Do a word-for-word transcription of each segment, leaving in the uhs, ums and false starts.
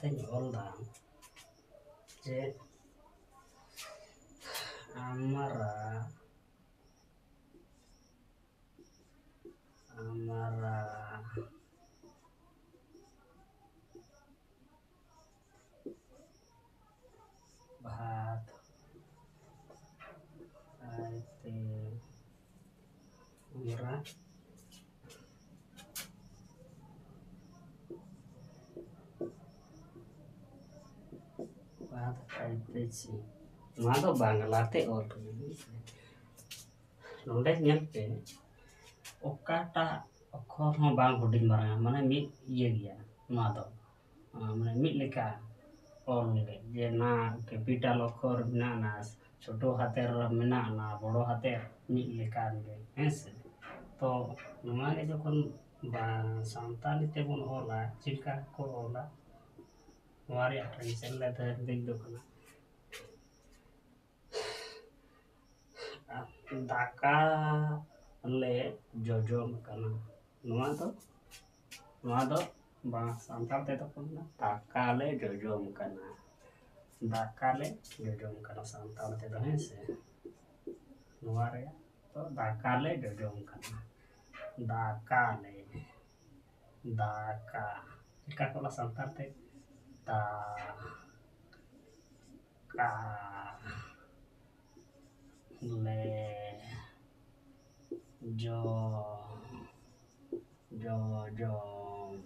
ᱤᱧ ᱚᱞ ᱫᱟ ᱡᱮ ᱟᱢᱟᱨᱟ, ᱟᱢᱟᱨᱟ ᱵᱷᱟᱛ ᱟᱭᱛᱮ ᱟᱢᱟᱨᱟ ᱵᱷᱟᱛ ᱟᱭᱛᱮ ᱪᱤ᱾ ᱱᱚᱣᱟ ᱫᱚ ᱵᱟᱝᱞᱟ ᱛᱮ ᱚᱞ ᱠᱟᱱᱟ, ᱦᱮᱸ ᱥᱮ? ᱱᱚᱰᱮ ᱧᱮᱞ ᱯᱮ, ᱚᱠᱟᱴᱟᱜ ᱚᱠᱠᱷᱚᱨ ᱦᱚᱸ ᱵᱟᱝ ᱦᱩᱰᱤᱧ ᱢᱟᱨᱟᱝᱟ, ᱢᱟᱱᱮ ᱢᱤᱫ ᱤᱭᱟᱹ ᱜᱮᱭᱟ ᱱᱚᱣᱟ ᱫᱚ, ᱟᱸ, ᱢᱟᱱᱮ ᱢᱤᱫ ᱞᱮᱠᱟ ᱚᱞ ᱜᱮ, ᱡᱮ ᱱᱟ ᱠᱮᱯᱤᱴᱟᱞ ᱚᱠᱠᱷᱚᱨ ᱢᱮᱱᱟᱜᱼᱟ, ᱱᱟ ᱪᱷᱳᱴᱳ ᱦᱟᱛᱮᱨ ᱢᱮᱱᱟᱜᱼᱟ, ᱱᱟ ᱵᱚᱲᱚ ᱦᱟᱛᱮᱨ ᱢᱤᱫ ᱞᱮᱠᱟᱱ ᱜᱮ, ᱦᱮᱸ ᱥᱮ? ᱛᱚ ᱱᱚᱣᱟ ᱜᱮ ᱡᱚᱠᱷᱚᱱ ᱵᱟ-, ᱥᱟᱱᱛᱟᱲᱤ ᱛᱮᱵᱚᱱ ᱚᱞᱟ, ᱪᱮᱫ ᱞᱮᱠᱟ ᱠᱚ ᱚᱞᱟ, ᱱᱚᱣᱟ ᱨᱮᱭᱟᱜ ᱴᱨᱟᱱᱥᱞᱮᱴ ᱫᱚ ᱠᱟᱱᱟ, ᱫᱟᱠᱟ ᱞᱮ ᱡᱚᱡᱚᱢ ᱠᱟᱱᱟ᱾ ᱱᱚᱣᱟ ᱫᱚ, ᱱᱚᱣᱟ ᱫᱚ ᱵᱟᱝ, ᱥᱟᱱᱛᱟᱲ ᱛᱮᱫᱚ ᱠᱚ ᱢᱮᱱᱟ, ᱫᱟᱠᱟ ᱞᱮ ᱡᱚᱡᱚᱢ ᱠᱟᱱᱟ᱾ ᱫᱟᱠᱟ ᱞᱮ ᱡᱚᱡᱚᱢ ᱠᱟᱱᱟ ᱥᱟᱱᱛᱟᱲ ᱛᱮᱫᱚ, ᱦᱮᱸ ᱥᱮ? ᱱᱚᱣᱟ ᱨᱮᱭᱟᱜ ᱫᱚ ᱫᱟᱠᱟ ᱞᱮ ᱡᱚᱡᱚᱢ ᱠᱟᱱᱟ᱾ ᱫᱟᱠᱟ ᱞᱮ, ᱫᱟᱠᱟ᱾ ᱪᱮᱠᱟ ᱠᱚ ᱚᱞᱟ ᱥᱟᱱᱛᱟᱲ ᱛᱮ? ᱫᱟ, ᱠᱟ, ᱞᱮ, ᱡᱚ, ᱡᱚ, ᱡᱚᱢ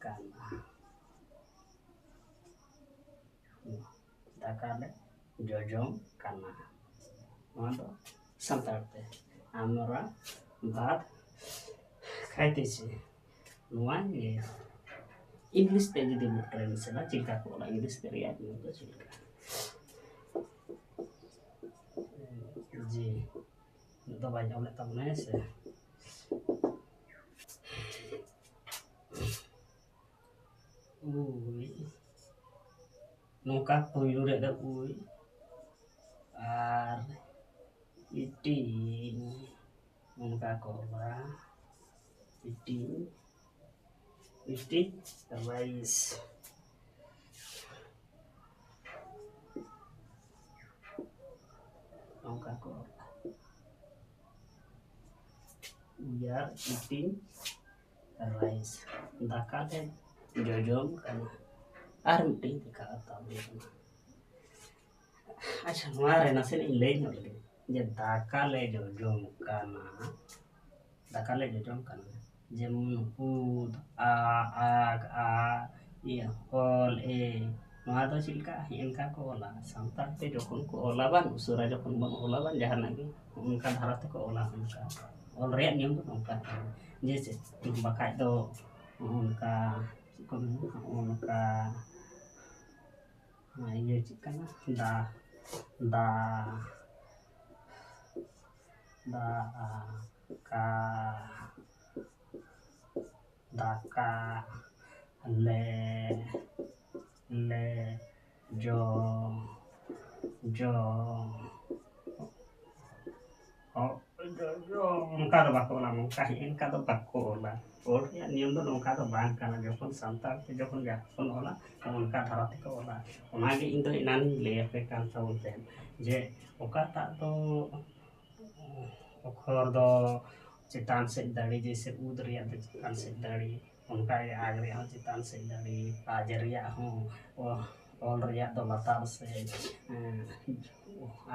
ᱠᱟᱱᱟ᱾ ᱫᱟᱠᱟ ᱞᱮ ᱡᱚᱡᱚᱢ ᱠᱟᱱᱟ᱾ ᱱᱚᱣᱟ ᱫᱚ ᱥᱟᱱᱛᱟᱲ ᱛᱮ ᱟᱢᱨᱟ ᱵᱷᱟᱛ ᱠᱷᱟᱭᱛᱮ ᱪᱮ᱾ ᱱᱚᱣᱟ ᱜᱮ ᱤᱝᱞᱤᱥ ᱛᱮ ᱡᱩᱫᱤ ᱵᱚ ᱴᱨᱟᱱᱥᱞᱮᱴᱟ, ᱪᱮᱫ ᱞᱮᱠᱟ ᱠᱚ ᱚᱞᱟ ᱤᱝᱞᱤᱥ ᱛᱮ ᱨᱮᱭᱟᱜ ᱧᱩᱛᱩᱢ ᱫᱚ ᱪᱮᱫ ᱞᱮᱠᱟ? ᱡᱮ ᱱᱤᱛᱚᱜ ᱫᱚ ᱵᱟᱭ ᱚᱞᱮᱫ ᱛᱟᱵᱚᱱᱟ, ᱦᱮᱸ ᱥᱮ? ᱩᱭ, ᱱᱚᱝᱠᱟ ᱯᱳᱭᱞᱳ ᱨᱮ ᱫᱚ ᱩᱭ ᱟᱨ ᱤᱴᱤ, ᱱᱚᱝᱠᱟ ᱠᱚ ᱚᱞᱟ, ᱤᱴᱤ᱾ Eating rice. ᱱᱚᱝᱠᱟ ᱠᱚ ᱚᱞᱟ᱾ We are eating rice. ᱫᱟᱠᱟ ᱞᱮ ᱡᱚᱡᱚᱢ ᱠᱟᱱᱟ᱾ ᱟᱨ ᱢᱤᱫᱴᱤᱡ ᱫᱮᱠᱷᱟᱣ ᱛᱟᱵᱚᱱ ᱠᱟᱱᱟ᱾ ᱟᱪᱪᱷᱟ, ᱱᱚᱣᱟ ᱨᱮ ᱱᱟᱥᱮᱱᱟᱜ ᱤᱧ ᱞᱟᱹᱭ ᱧᱚᱜ ᱞᱮᱜᱮ, ᱡᱮ ᱫᱟᱠᱟ ᱞᱮ ᱡᱚᱡᱚᱢ ᱠᱟᱱᱟ, ᱫᱟᱠᱟ ᱞᱮ ᱡᱚᱡᱚᱢ ᱠᱟᱱᱟ, ᱡᱮᱢᱚᱱ ᱩᱫ, ᱟ, ᱟᱜ, ᱟ, ᱤᱭᱟᱹ, ᱚᱞ, ᱮ, ᱱᱚᱣᱟ ᱫᱚ ᱪᱮᱫ ᱞᱮᱠᱟ? ᱦᱮᱸ, ᱚᱱᱠᱟ ᱠᱚ ᱚᱞᱟ᱾ ᱥᱟᱱᱛᱟᱲ ᱛᱮ ᱡᱚᱠᱷᱚᱱ ᱠᱚ ᱚᱞᱟ ᱵᱟᱝ, ᱩᱥᱟᱹᱨᱟ ᱡᱚᱠᱷᱚᱱ ᱵᱚᱱ ᱚᱞᱟ ᱵᱟᱝ, ᱡᱟᱦᱟᱱᱟᱜ ᱜᱮ, ᱚᱱᱠᱟ ᱫᱷᱟᱨᱟ ᱛᱮᱠᱚ ᱚᱞᱟ᱾ ᱚᱱᱠᱟ ᱚᱞ ᱨᱮᱭᱟᱜ ᱱᱤᱭᱚᱢ ᱫᱚ ᱱᱚᱝᱠᱟ ᱠᱟᱱᱟ᱾ ᱡᱮᱭᱥᱮ, ᱵᱟᱠᱷᱟᱡ ᱫᱚ ᱱᱚᱜᱼᱚ ᱱᱚᱝᱠᱟ, ᱪᱮᱫ ᱠᱚ ᱢᱮᱱᱟ, ᱱᱚᱜᱼᱚ ᱱᱚᱝᱠᱟ, ᱱᱚᱣᱟ ᱤᱭᱟᱹ ᱪᱮᱫ ᱠᱟᱱᱟ? ᱫᱟ, ᱫᱟ, ᱫᱟ, ᱠᱟ, ᱫᱟᱠᱟ, ᱞᱮ, ᱞᱮ, ᱡᱚ, ᱡᱚ, ᱚ-, ᱡᱚ-, ᱡᱚ-, ᱚᱱᱠᱟ ᱫᱚ ᱵᱟᱠᱚ ᱚᱞᱟ, ᱱᱚᱝᱠᱟ ᱦᱮᱸ, ᱚᱱᱠᱟ ᱫᱚ ᱵᱟᱠᱚ ᱚᱞᱟ᱾ ᱚᱞ ᱨᱮᱭᱟᱜ ᱱᱤᱭᱚᱢ ᱫᱚ ᱱᱚᱝᱠᱟ ᱫᱚ ᱵᱟᱝ ᱠᱟᱱᱟ᱾ ᱡᱚᱠᱷᱚᱱ ᱥᱟᱱᱛᱟᱲ ᱛᱮ ᱡᱚᱠᱷᱚᱱ ᱡᱟᱦᱟᱸ ᱵᱚᱱ ᱚᱞᱟ, ᱚᱱᱠᱟ ᱫᱷᱟᱨᱟ ᱛᱮᱠᱚ ᱚᱞᱟ᱾ ᱚᱱᱟᱜᱮ ᱤᱧ ᱫᱚ ᱮᱱᱟᱱᱤᱧ ᱞᱟᱹᱭ ᱟᱯᱮ ᱠᱟᱱ ᱛᱟᱵᱚᱱ ᱛᱟᱦᱮᱸᱫ, ᱡᱮ ᱚᱠᱟᱴᱟᱜ ᱫᱚ ᱚᱠᱷᱚᱨ ᱫᱚ ᱪᱮᱛᱟᱱ ᱥᱮᱫ ᱫᱟᱲᱮ, ᱡᱮᱭᱥᱮ ᱩᱫ ᱨᱮᱭᱟᱜ ᱫᱚ ᱪᱮᱛᱟᱱ ᱥᱮᱫ ᱫᱟᱲᱮ, ᱚᱱᱠᱟᱜᱮ ᱟᱜ ᱨᱮᱭᱟᱜ ᱦᱚᱸ ᱪᱮᱛᱟᱱ ᱥᱮᱫ ᱫᱟᱲᱮ, ᱟᱡ ᱨᱮᱭᱟᱜ ᱦᱚᱸ, ᱚ-, ᱚᱞ ᱨᱮᱭᱟᱜ ᱫᱚ ᱞᱟᱛᱟᱨ ᱥᱮᱫ, ᱮᱸ,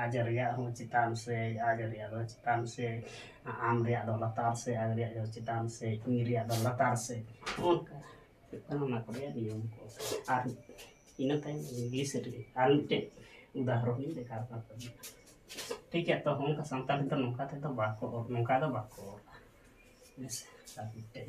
ᱟᱡ ᱨᱮᱭᱟᱜ ᱦᱚᱸ ᱪᱮᱛᱟᱱ ᱥᱮᱫ, ᱟᱡ ᱨᱮᱭᱟᱜ ᱫᱚ ᱪᱮᱛᱟᱱ ᱥᱮᱫ, ᱟᱢ ᱨᱮᱭᱟᱜ ᱫᱚ ᱞᱟᱛᱟᱨ ᱥᱮᱫ, ᱟᱡ ᱨᱮᱭᱟᱜ ᱫᱚ ᱪᱮᱛᱟᱱ ᱥᱮᱫ, ᱤᱧ ᱨᱮᱭᱟᱜ ᱫᱚ ᱞᱟᱛᱟᱨ ᱥᱮᱫ, ᱚᱱᱠᱟ ᱦᱩᱭᱩᱜ ᱠᱟᱱᱟ ᱚᱱᱟ ᱠᱚ ᱨᱮᱭᱟᱜ ᱱᱤᱭᱚᱢ ᱠᱚ᱾ ᱟᱨ ᱤᱱᱟᱹ ᱛᱟᱭᱚᱢ ᱤᱝᱞᱤᱥ ᱨᱮ ᱟᱨ ᱢᱤᱫᱴᱮᱡ ᱩᱫᱟᱦᱚᱨᱚᱱ ᱤᱧ ᱫᱮᱠᱷᱟᱣ ᱠᱟᱜ ᱛᱟᱵᱚᱱᱟ᱾ ᱴᱷᱤᱠ ᱜᱮᱭᱟ, ᱛᱚ ᱚᱱᱠᱟ ᱥᱟᱱᱛᱟᱲᱤ ᱫᱚ ᱱᱚᱝᱠᱟ ᱛᱮᱫᱚ ᱵᱟᱠᱚ ᱚᱞ, ᱱᱚᱝᱠᱟ ᱫᱚ ᱵᱟᱠᱚ ᱚᱞᱟ᱾ ᱦᱮᱸ ᱥᱮ? ᱟᱨ ᱢᱤᱫᱴᱮᱡ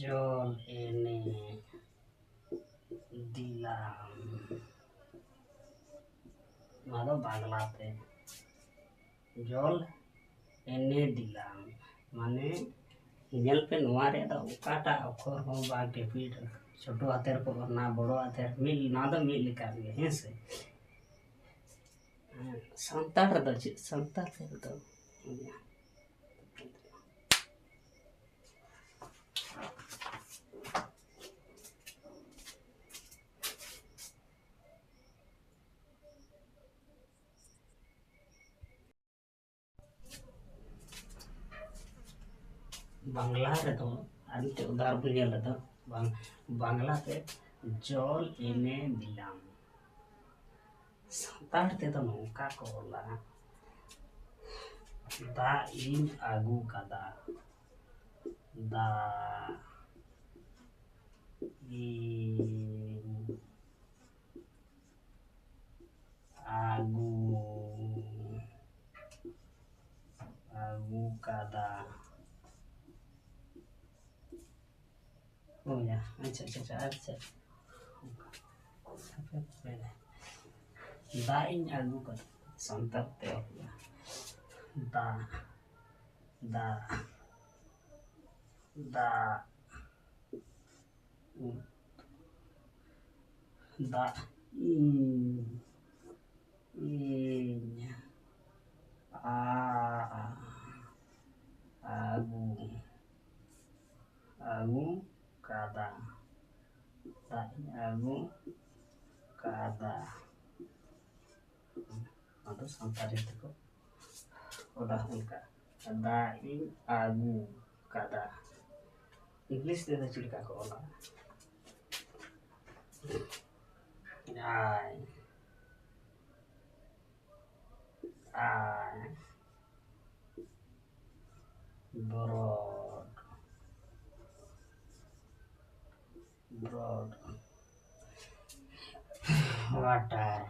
ᱡᱚᱞ ᱮᱱᱮ ᱫᱤᱞᱟᱢ᱾ ᱱᱚᱣᱟ ᱫᱚ ᱵᱟᱝᱞᱟ ᱛᱮ᱾ ᱡᱚᱞ ᱮᱱᱮ ᱫᱤᱞᱟᱢ᱾ ᱢᱟᱱᱮ, ᱧᱮᱞ ᱯᱮ, ᱱᱚᱣᱟ ᱨᱮ ᱫᱚ ᱚᱠᱟᱴᱟᱜ ᱚᱠᱷᱚᱨ ᱦᱚᱸ ᱵᱟᱝ ᱠᱮᱯᱤᱴ, ᱪᱷᱳᱴᱳ ᱦᱟᱛᱮᱨ ᱠᱚ ᱚᱞᱟ, ᱵᱚᱲᱚ ᱦᱟᱛᱮᱨ, ᱢᱤᱫ, ᱱᱚᱣᱟ ᱫᱚ ᱢᱤᱫ ᱞᱮᱠᱟ ᱜᱮ, ᱦᱮᱸ ᱥᱮ? ᱥᱟᱱᱛᱟᱲ ᱨᱮᱫᱚ ᱪᱮᱫ? ᱥᱟᱱᱛᱟᱲ ᱨᱮᱫᱚ ᱵᱟᱝᱞᱟ ᱨᱮᱫᱚ ᱟᱨ ᱢᱤᱫᱴᱮᱡ ᱩᱫᱟᱦᱚᱨᱚᱱ ᱵᱚᱱ ᱧᱮᱞ ᱞᱮᱫᱟ, ᱵᱟᱝ, ᱵᱟᱝᱞᱟ ᱛᱮ ᱡᱚᱞ ᱮᱱᱮ ᱫᱤᱞᱟᱢ᱾ ᱥᱟᱱᱛᱟᱲ ᱛᱮᱫᱚ ᱱᱚᱝᱠᱟ ᱠᱚ ᱚᱞᱟ, ᱫᱟᱜ ᱤᱧ ᱟᱹᱜᱩ ᱠᱟᱫᱟ, ᱫᱟᱜ ᱤᱧ ᱟᱹᱜᱩ, ᱟᱹᱜᱩ ᱠᱟᱫᱟ᱾ ᱦᱳᱭ, ᱟᱪᱪᱷᱟ, ᱟᱪᱪᱷᱟ, ᱟᱪᱪᱷᱟ, ᱟᱪᱪᱷᱟ᱾ ᱫᱟᱜ ᱤᱧ ᱟᱹᱜᱩ ᱠᱟᱫᱟ, ᱥᱟᱱᱛᱟᱲ ᱛᱮ ᱚᱞ ᱦᱩᱭᱩᱜᱼᱟ᱾ ᱫᱟᱜ, ᱫᱟᱜ, ᱫᱟᱜ᱾ ᱫᱟᱜ ᱤᱧ, ᱤᱧ, ᱟ, ᱟᱹᱜᱩ, ᱟᱹᱜᱩ ᱠᱟᱫᱟ᱾ ᱫᱟᱜ ᱤᱧ ᱟᱹᱜᱩ ᱠᱟᱫᱟ᱾ ᱟᱫᱚ ᱥᱟᱱᱛᱟᱲᱤ ᱛᱮᱠᱚ ᱚᱞᱟ ᱚᱱᱠᱟ, ᱫᱟᱜ ᱤᱧ ᱟᱹᱜᱩ ᱠᱟᱫᱟ᱾ ᱤᱝᱞᱤᱥ ᱛᱮᱫᱚ ᱪᱮᱫ ᱞᱮᱠᱟ ᱠᱚ ᱚᱞᱟ? I, I brought, brought water.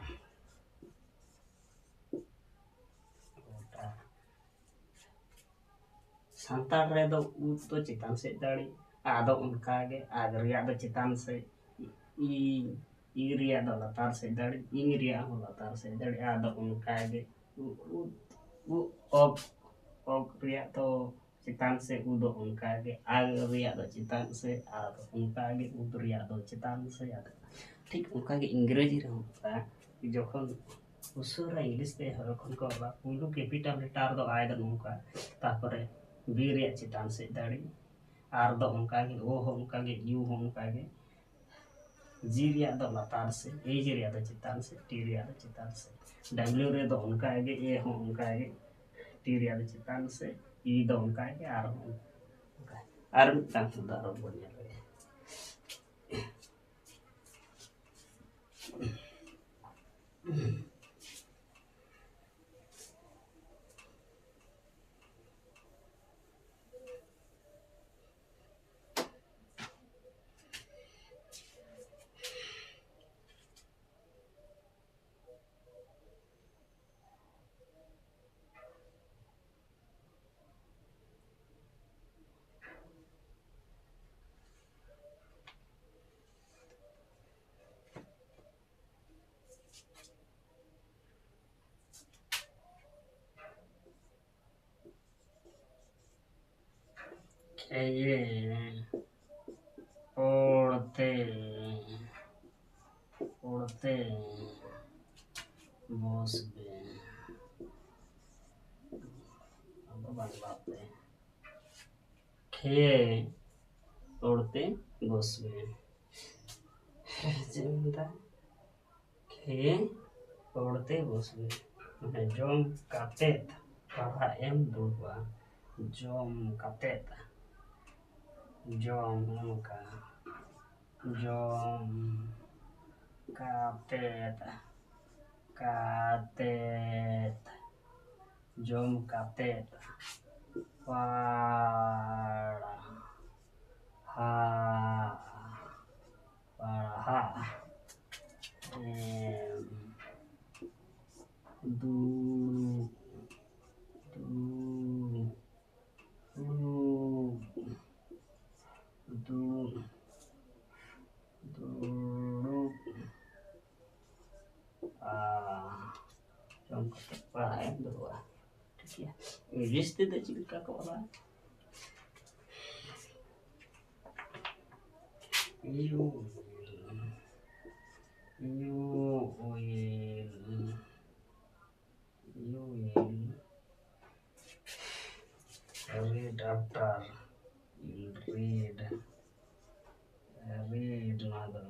Santal ᱨᱮᱫᱚ ᱩ ᱫᱚ ᱪᱮᱛᱟᱱ ᱥᱮᱫ ᱫᱟᱲᱮ, ᱟᱫᱚ ᱚᱱᱠᱟ ᱜᱮ ᱟᱜ ᱨᱮᱭᱟᱜ ᱫᱚ ᱪᱮᱛᱟᱱ ᱥᱮᱫ, ᱤ, ᱤ ᱨᱮᱭᱟᱜ ᱫᱚ ᱞᱟᱛᱟᱨ ᱥᱮᱫ ᱫᱟᱲᱮ, ᱤᱝ ᱨᱮᱭᱟᱜ ᱦᱚᱸ ᱞᱟᱛᱟᱨ ᱥᱮᱫ ᱫᱟᱲᱮ᱾ ᱟᱫᱚ ᱚᱱᱠᱟ ᱜᱮ ᱩ, ᱩ, ᱩ, ᱚᱠ, ᱚᱠ ᱨᱮᱭᱟᱜ ᱫᱚ ᱪᱮᱛᱟᱱ ᱥᱮᱫ, ᱩ ᱫᱚ ᱚᱱᱠᱟ ᱜᱮ, ᱟᱜ ᱨᱮᱭᱟᱜ ᱫᱚ ᱪᱮᱛᱟᱱ ᱥᱮᱫ, ᱟᱨ ᱚᱱᱠᱟ ᱜᱮ ᱩᱫ ᱨᱮᱭᱟᱜ ᱫᱚ ᱪᱮᱛᱟᱱ ᱥᱮᱫ᱾ ᱟᱫᱚ ᱴᱷᱤᱠ ᱚᱱᱠᱟ ᱜᱮ ᱤᱝᱨᱮᱡᱤ ᱨᱮᱦᱚᱸ ᱚᱱᱠᱟ, ᱡᱚᱠᱷᱚᱱ ᱩᱥᱟᱹᱨᱟ ᱤᱝᱞᱤᱥ ᱛᱮ ᱡᱚᱠᱷᱚᱱ ᱠᱚ ᱚᱞᱟ, ᱯᱩᱭᱞᱩ capital letter ᱫᱚ ᱟᱭ ᱫᱚ ᱱᱚᱝᱠᱟ, ᱛᱟᱨᱯᱚᱨᱮ ᱵᱤ ᱨᱮᱭᱟᱜ ᱪᱮᱛᱟᱱ ᱥᱮᱫ ᱫᱟᱲᱮ, ᱟᱨ ᱫᱚ ᱚᱱᱠᱟ ᱜᱮ, ᱳ ᱦᱚᱸ ᱚᱱᱠᱟ ᱜᱮ, ᱤᱭᱩ ᱦᱚᱸ ᱚᱱᱠᱟ ᱜᱮ, ᱡᱤ ᱨᱮᱭᱟᱜ ᱫᱚ ᱞᱟᱛᱟᱨ ᱥᱮᱫ, ᱮᱭᱤᱪ ᱨᱮᱭᱟᱜ ᱫᱚ ᱪᱮᱛᱟᱱ ᱥᱮᱫ, ᱴᱤ ᱨᱮᱭᱟᱜ ᱫᱚ ᱪᱮᱛᱟᱱ ᱥᱮᱫ, ᱰᱟᱵᱽᱞᱤᱭᱩ ᱨᱮᱫᱚ ᱚᱱᱠᱟ ᱜᱮ, ᱮ ᱦᱚᱸ ᱚᱱᱠᱟ ᱜᱮ, ᱴᱤ ᱨᱮᱭᱟᱜ ᱫᱚ ᱪᱮᱛᱟᱱ ᱥᱮᱫ, ᱤ ᱫᱚ ᱚᱱᱠᱟ ᱜᱮ, ᱟᱨ ᱦᱚᱸ ᱚᱱᱠᱟ᱾ ᱟᱨ ᱢᱤᱫᱴᱟᱝ ᱛᱮᱫᱚ ᱟᱨᱚ ᱵᱚᱱ ᱧᱮᱞ ᱞᱮᱜᱮ᱾ ᱠᱷᱮᱭᱮ ᱯᱚᱲᱛᱮ, ᱯᱚᱲᱛᱮ ᱵᱚᱥᱵᱮ᱾ ᱟᱫᱚ ᱵᱟᱝᱞᱟ ᱛᱮ᱾ ᱠᱷᱮᱭᱮ ᱯᱚᱲᱛᱮ ᱵᱚᱥᱵᱮ᱾ ᱪᱮᱫ ᱤᱧ ᱢᱮᱱᱫᱟ? ᱠᱷᱮᱭᱮ ᱯᱚᱲᱛᱮ ᱵᱚᱥᱵᱮ, ᱢᱟᱱᱮ ᱡᱚᱢ ᱠᱟᱛᱮᱫ ᱯᱟᱲᱦᱟᱜ ᱮᱢ ᱫᱩᱲᱩᱵᱼᱟ᱾ ᱡᱚᱢ ᱠᱟᱛᱮᱫ, ᱡᱚᱢ ᱚᱱᱠᱟ, ᱡᱚᱢ ᱠᱟᱛᱮᱫ, ᱠᱟᱛᱮᱫ, ᱡᱚᱢ ᱠᱟᱛᱮᱫ ᱯᱟᱲᱦᱟᱜ᱾ ᱯᱟᱲᱦᱟᱜ ᱮᱢ ᱫᱩᱲᱩᱵ, ᱫᱩᱲᱩᱵ, ᱫᱩᱲᱩᱵ᱾ ᱯᱟᱲᱦᱟᱜ ᱮᱢ ᱫᱩᱲᱩᱵᱼᱟ᱾ ᱴᱷᱤᱠ ᱜᱮᱭᱟ, ᱤᱝᱞᱤᱥ ᱛᱮᱫᱚ ᱪᱮᱫ ᱞᱮᱠᱟ ᱠᱚ ᱚᱞᱟ? You will, you will, you will read after, you will read, read ᱱᱚᱣᱟ ᱫᱚ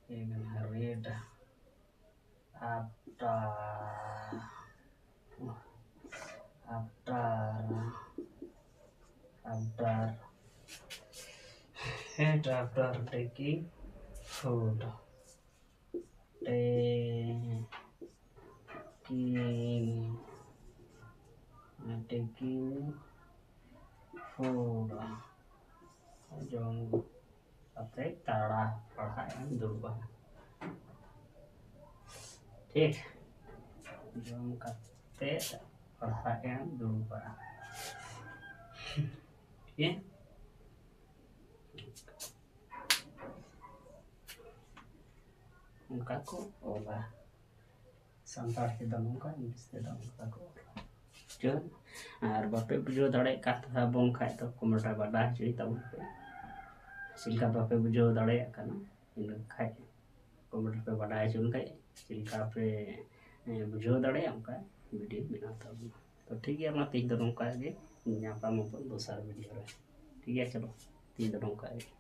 ᱤᱭᱟᱹ ᱠᱟᱱᱟ, read after, after, after, read after taking food, taking, taking food, ᱡᱚᱢ ᱠᱟᱛᱮ ᱛᱟᱲᱟ ᱯᱟᱲᱦᱟᱜ ᱮᱢ ᱫᱩᱲᱩᱵᱼᱟ᱾ ᱴᱷᱤᱠ, ᱡᱚᱢ ᱠᱟᱛᱮ ᱯᱟᱲᱦᱟᱜ ᱮᱢ ᱫᱩᱲᱩᱵᱼᱟ᱾ ᱴᱷᱤᱠ ᱜᱮᱭᱟ, ᱚᱱᱠᱟ ᱠᱚ ᱚᱞᱟ᱾ ᱥᱟᱱᱛᱟᱲ ᱛᱮᱫᱚ ᱱᱚᱝᱠᱟ, ᱤᱝᱞᱤᱥ ᱛᱮᱫᱚ ᱱᱚᱝᱠᱟ ᱠᱚ ᱚᱞᱟ᱾ ᱵᱩᱡᱷᱟᱹᱣ? ᱟᱨ ᱵᱟᱯᱮ ᱵᱩᱡᱷᱟᱹᱣ ᱫᱟᱲᱮᱭᱟᱜ ᱠᱟᱱ ᱛᱟᱵᱚᱱ ᱠᱷᱟᱡ ᱫᱚ comment ᱨᱮ ᱵᱟᱰᱟᱭ ᱦᱚᱪᱚᱭ ᱛᱟᱵᱚᱱ ᱯᱮ᱾ ᱪᱮᱫ ᱞᱮᱠᱟ ᱵᱟᱯᱮ ᱵᱩᱡᱷᱟᱹᱣ ᱫᱟᱲᱮᱭᱟᱜ ᱠᱟᱱᱟ, ᱤᱱᱟᱹ ᱠᱷᱟᱡ comment ᱨᱮ ᱯᱮ ᱵᱟᱰᱟᱭ ᱦᱚᱪᱚ ᱞᱮᱠᱷᱟᱡ ᱪᱮᱫ ᱞᱮᱠᱟ ᱯᱮ, ᱮ, ᱵᱩᱡᱷᱟᱹᱣ ᱫᱟᱲᱮᱭᱟᱜᱼᱟ, ᱚᱱᱠᱟ video ᱵᱮᱱᱟᱣ ᱛᱟᱵᱚᱱᱟ᱾ ᱛᱚ ᱴᱷᱤᱠ ᱜᱮᱭᱟ, ᱢᱟ ᱛᱮᱦᱮᱧ ᱫᱚ ᱱᱚᱝᱠᱟ ᱜᱮ, ᱧᱟᱯᱟᱢ ᱟᱵᱚᱱ ᱫᱚᱥᱟᱨ video ᱨᱮ᱾ ᱴᱷᱤᱠ ᱜᱮᱭᱟ, ᱪᱚᱞᱚ ᱛᱮᱦᱮᱧ ᱫᱚ ᱱᱚᱝᱠᱟ ᱜᱮ᱾